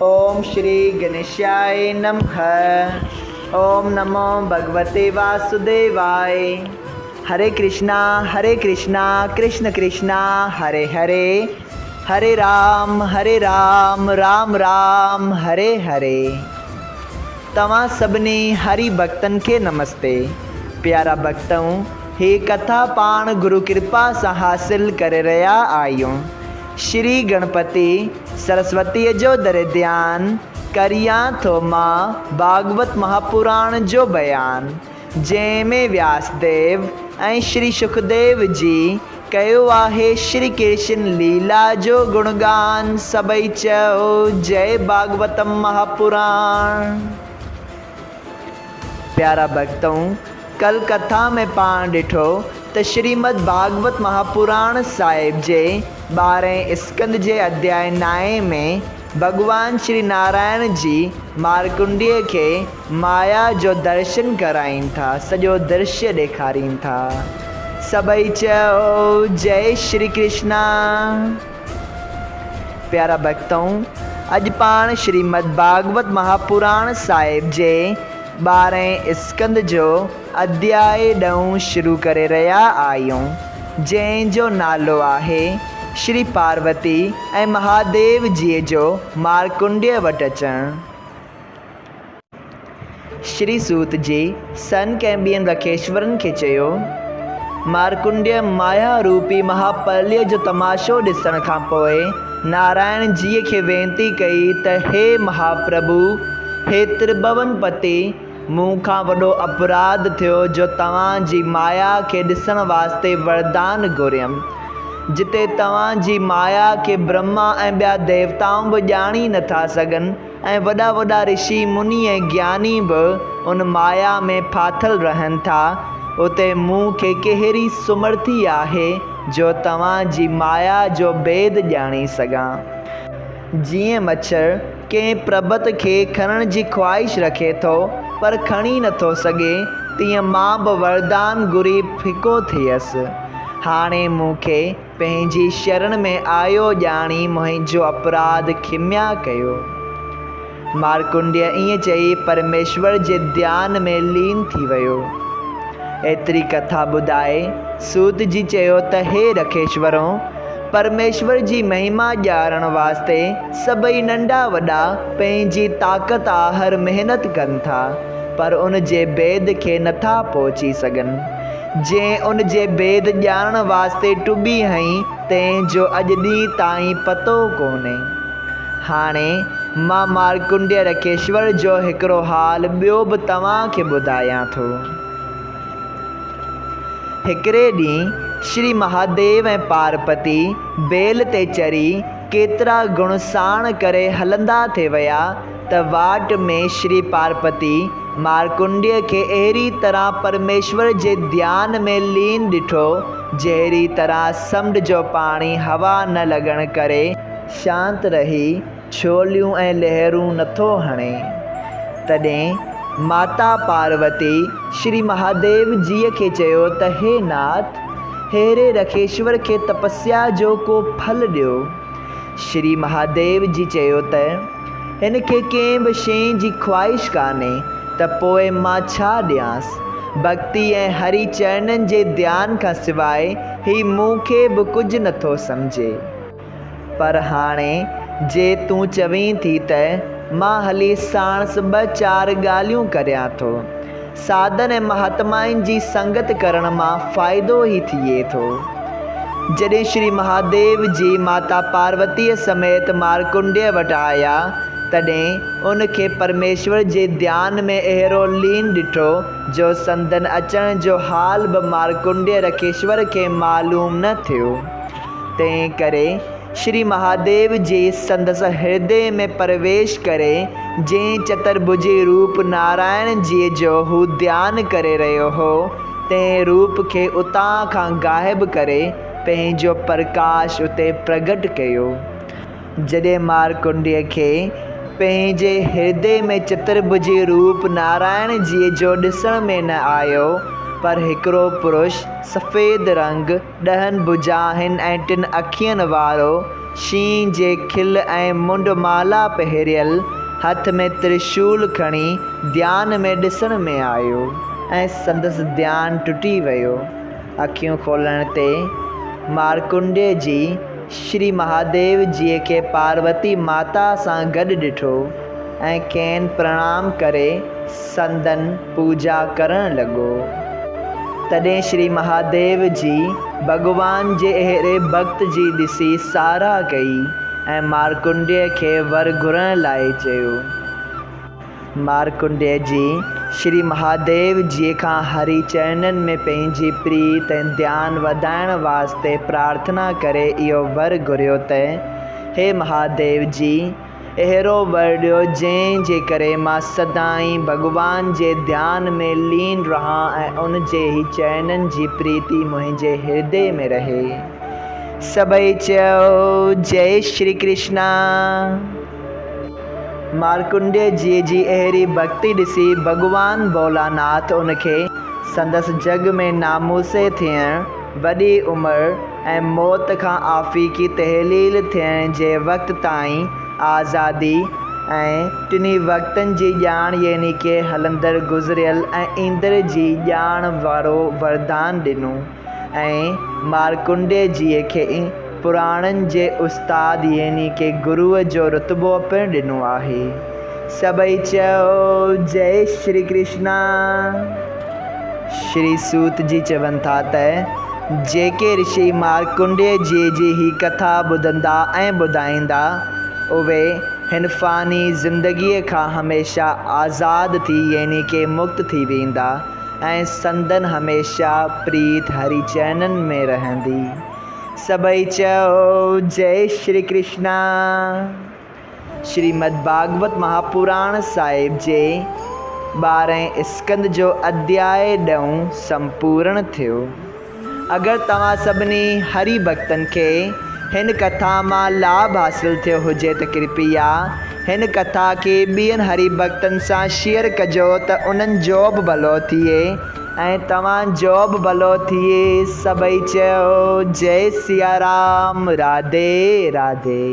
اوم شري گنيشاء نمھ اوم نمو ڀڳوتي واسوديواء هري ڪرشنا هري ڪرشنا ڪرشن ڪرشنا هري هري هري رام هري رام رام رام هري هري توهان سڀني هري ڀڳتن کي نمستي پيارا ڀڳتؤ هي ڪٿا پاڻ گرو ڪرپا سان حاصل ڪري رهيا آهيون شري گڻپتي سرسوتيء جو در ڌيان ڪريان ٿو مان ڀاڳوت مهاپراڻ جو بيان جنهن ۾ وياس ديو ۽ شري شڪديو جي ڪيو آهي شري ڪرشن ليلا جو گڻگان سڀئي چئو جئي ڀاڳوتم مهاپراڻ. پيارا ڀڳتؤ! ڪل ڪٿا ۾ پاڻ ڏٺو ته شريمد ڀاڳوت مهاپراڻ صاحب جي ٻارهين اسڪنڌ جي اڌياء نائين ۾ ڀڳوان شري نارائڻ جي مارڪنڊيه کي مايا جو درشن ڪرائين ٿا، سڄو درشيه ڏيکارين ٿا. سڀئي چئو جئي شري ڪرشنا. پيارا ڀڳتؤ! اڄ پاڻ شريمد ڀاڳوت مهاپراڻ صاحب جي ٻارهين اسڪنڌ جو اڌياء ڏهون شروع ڪري رهيا آهيون، جنهن جو نالو آهي، شري پاروتي ۽ مهاديو جيء جو مارڪنڊيه وٽ اچڻ. شري سوت جي سنڪ ۽ ٻين رکيشورن کي چيو، مارڪنڊيه مايا روپي مهاپرليه جو تماشو ڏسڻ کان پوء نارائڻ جيء کي وينتي ڪئي ته هي مهاپرڀو! هي ترڀون پتي! مون کان وڏو اپراڌ ٿيو جو توهان جي مايا کي ڏسڻ واسطي وردان گهريم. جتي توهان جي مايا کي برهما ۽ ٻيا ديوتائون به ڄاڻي نٿا سگهن، ۽ وڏا وڏا رشي مني ۽ گياني به ان مايا ۾ ڦاٿل رهن ٿا، اتي مون کي ڪهڙي سمرٿي آهي جو توهان جي مايا جو ڀيد ڄاڻي سگهان. جيئن مڇر ڪنهن پربت کي کڻڻ جي خواهش رکي ٿو، پر کڻي نٿو سگهي، تيئن مان به وردان گهري ڦڪو ٿيس. هاڻي مون کي پنهنجي شرڻ ۾ آيو ڄاڻي منهنجو اپراڌ کميا ڪيو. مارڪنڊيه ائين چئي پرميشور جي ڌيان ۾ لين ٿي ويو. ايتري ڪٿا ٻڌائي سوت جي چيو ته هي رکيشورو! پرميشور جي مهما ڄاڻڻ واسطي سڀئي ننڍا وڏا پنهنجي طاقت آهر محنت ڪن ٿا، پر ان جي ڀيد کي نٿا پهچي سگهن. جنهن ان جي ڀيد ڄاڻڻ واسطي ٽٻي هنئي، تنهن جو اڄ ڏينهن تائين پتو ڪونهي. هاڻي مان مارڪنڊيه رکيشور جو هڪڙو حال ٻيو به توهان کي ٻڌايان ٿو. هڪڙي ڏينهن شري مهاديو ۽ پارپتي بيل تي چڙهي ڪيترا گڻ ساڻ ڪري هلندا ٿي ويا ته واٽ ۾ شري پارپتي مارڪنڊيه کي اهڙي طرح پرميشور جي ڌيان ۾ لين ڏٺو، جهڙي طرح سمنڊ جو پاڻي هوا نه لڳڻ ڪري شانت رهي ڇوليون ۽ لهرون نٿو هڻي. تڏهن ماتا پاروتي شري مهاديو جيء کي چيو ته هي ناٿ! ههڙي رکيشور کي تپسيا جو ڪو ڦل ڏيو. شري مهاديو جي چيو ته هن کي ڪنهن به شيء جي خواهش ڪانهي ته پوء مان ڇا ڏيانس؟ ڀڳتي ۽ هري چرنن جي ڌيان کان سواء هي مون کي به ڪجهه نٿو سمجهي. پر هاڻي جي تون چوين ٿي ته مان هلي ساڻس ٻه چار ڳالهيون ڪريان ٿو. ساڌن ۽ مهاتمائن جي سنگت ڪرڻ مان فائدو ئي ٿئي ٿو. جڏهن شري مهاديو جي ماتا پاروتيء سميت مارڪنڊيه وٽ آيا، تڏهن ان کي پرميشور جي ڌيان ۾ اهڙو لين ڏٺو، جو سندن اچڻ جو حال به مارڪنڊيه رکيشور کي معلوم نه ٿيو. تنهن ڪري شري مهاديو جي سندس هردي ۾ پرويش ڪري، جنهن چترڀجي روپ نارائڻ جيء جو هو ڌيان ڪري رهيو هو، تنهن روپ کي اتان کان غائب ڪري، پنهنجو پرڪاش اتي پرگهٽ ڪيو. جڏهن مارڪنڊيه کي پنهنجي هردي ۾ چترڀجي روپ نارائڻ جيء جو ڏسڻ ۾ نه آيو، پر هڪڙو پرش سفيد رنگ، ڏهن ڀجاهن ۽ ٽن اکين وارو شينهن جي کل ۽ منڊ مالا پهريل، هٿ ۾ ترشول کڻي ڌيان ۾ ڏسڻ ۾ آيو ۽ سندس ڌيان ٽٽي ويو. اکيون کولڻ تي مارڪنڊيه جي شري مهاديو جيء کي پاروتي ماتا سان گڏ ڏٺو ۽ کين پرڻام ڪري سندن پوڄا ڪرڻ لڳو. تڏهن شري مهاديو جي ڀڳوان جي اهڙي ڀڳت جي ڏسي ساراهه ڪئي ۽ مارڪنڊيه کي ور گهرڻ لاء چيو. مارڪنڊيه جي شري مهاديو جيء کان هري چرڻن ۾ پنهنجي پريت ۽ ڌيان وڌائڻ واسطي پرارٿنا ڪري اهو ور گهريو ته، هي مهاديو جي! اهڙو ور ڏيو جنهن جي ڪري مان سدائين ڀڳوان جي ڌيان ۾ لين رهان ۽ ان جي ئي چرڻن جي پريتي منهنجي هردي ۾ رهي. سڀئي چيو، جئي شري ڪرشنا! مارڪنڊيه جيء جي اهڙي ڀڳتي ڏسي ڀڳوان ڀولاناٿ ان کي سندس جڳ ۾ ناموسي ٿيڻ، وڏي عمر ۽ موت کان آفيقي تحليل ٿيڻ جي وقت تائين آزادي ۽ ٽنهي وقتن جي ڄاڻ يعني ڪه هلندڙ، گذريل ۽ ايندڙ جي ڄاڻ وارو وردان ڏنو. ۽ مارڪنڊيه جيء کي پراڻن جي استاد يعني ڪه گروء جو رتبو پڻ ڏنو آهي. سڀئي چئو جئي شري ڪرشنا. شري سوت جي چون ٿا ته جيڪي رشي مارڪنڊيه جيء جي هي ڪٿا ٻڌندا ۽ ٻڌائيندا، اهي هن فاني زندگيء کان هميشه آزاد ٿي يعني ڪه مڪت ٿي ويندا. ۽ سندن هميشه پريت هري چرنن ۾ رهندي. سڀئي چئو جئي شري ڪرشنا. شريمد ڀاڳوت مهاپراڻ صاحب جي ٻارهين اسڪند جو اڌياء ڏهون سمپورڻ ٿيو. اگر توهان سڀني هري ڀڳتن کي هن ڪٿا مان لاڀ حاصل ٿيو هجي ته ڪرپيا هن ڪٿا کي ٻين هري ڀڳتن سان شيئر ڪجو ته انهن جو به ڀلو ٿئي ۽ توهان جو به ڀلو ٿئي سڀئي چئو جئي سيارام راڌي راڌي.